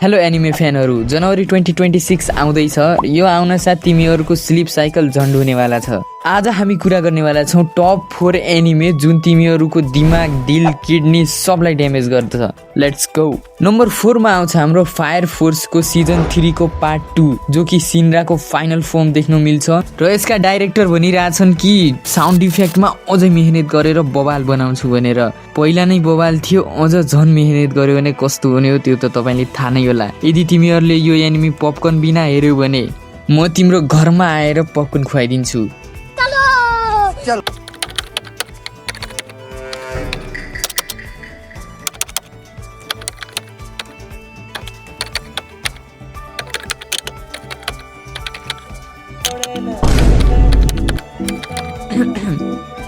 Hello anime फ्यानहरू, जनवरी 2026 आउँदैछ। यो आउन साथ तिमीहरूको स्लिप साइकल झन्ड हुनेवाला छ। आज हामी कुरा गर्नेवाला छौँ टप 4 एनिमे जुन तिमीहरूको दिमाग, दिल, किडनी सबलाई ड्यामेज गर्दछ। Let's go. नम्बर 4 मा आउँछ हाम्रो फायर फोर्सको सिजन 3 को पार्ट 2 जो कि सिन्ड्राको फाइनल फर्म देख्न मिल्छ र यसका डाइरेक्टर भनिरहेछन् कि साउन्ड इफेक्टमा अझै मेहनत गरेर बवाल बनाउँछु भनेर। पहिला नै बवाल थियो, अझ झन् मेहनत गर्यो भने कस्तो हुने हो त्यो त तपाईले थाहा नै होला। यदि तिमीहरूले यो एनिमी पपकर्न बिना हेर्यौ भने म तिम्रो घरमा आएर पपकर्न खुवाइदिन्छु।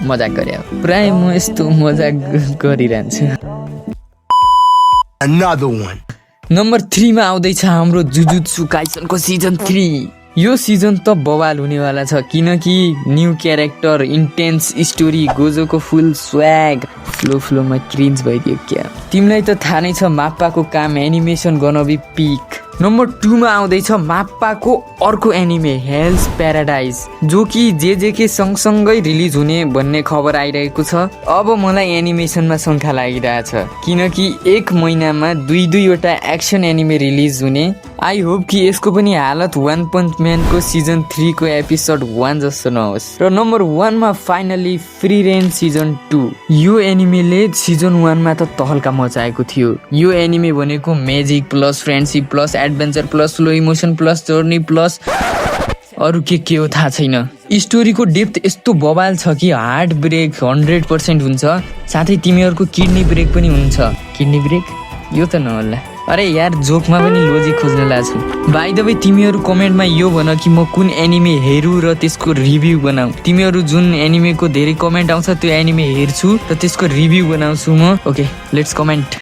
मजाक गरे, प्राय म यस्तो मजाक गरिरहन्छु। नम्बर 3 मा आउँदैछ हाम्रो जुजुत्सु काइसनको सिजन 3। यो सिजन त बवाल हुनेवाला छ किनकि न्यू क्यारेक्टर, इन्टेन्स स्टोरी, गोजोको फुल स्वैग, फ्लोमा क्रिन्ज भइदियो क्या। तिमीलाई त थाहा नै छ माप्पाको काम एनिमेसन गर्न बि पिक। नम्बर 2 मा आउँदैछ माप्पाको अर्को एनिमे हेल्स प्याराडाइज जो कि जेजेके सँगसँगै रिलिज हुने भन्ने खबर आइरहेको छ। अब मलाई एनिमेसनमा शङ्का लागिरहेछ किनकि एक महिनामा दुईवटा एक्सन एनिमे रिलिज हुने। आई होप कि यसको पनि हालत वान पन्च म्यानको सिजन 3 को एपिसोड 1 जस्तो नहोस्। र नम्बर 1 मा फाइनली फ्री रेन्ज सिजन 2। यो एनिमेले सिजन 1 मा त तहल्का मचाएको थियो। यो एनिमे भनेको magic plus friendship plus adventure plus slow emotion plus journey plus अरू के हो थाहा छैन। स्टोरीको डेप्थ यस्तो बवाल छ कि हार्ट ब्रेक 100% हुन्छ, साथै तिमीहरूको किडनी ब्रेक पनि हुन्छ। किडनी ब्रेक यो त नहोला। अरे यार, जोकमा पनि लोजिक खोज्न लाग्छु। बाइ द वे तिमीहरू कमेन्टमा यो भन कि म कुन एनिमे हेरौँ र त्यसको रिभ्यू बनाऊ। तिमीहरू जुन एनिमेको धेरै कमेन्ट आउँछ त्यो एनिमे हेर्छु र त्यसको रिभ्यू बनाउँछु म। Okay, let's comment.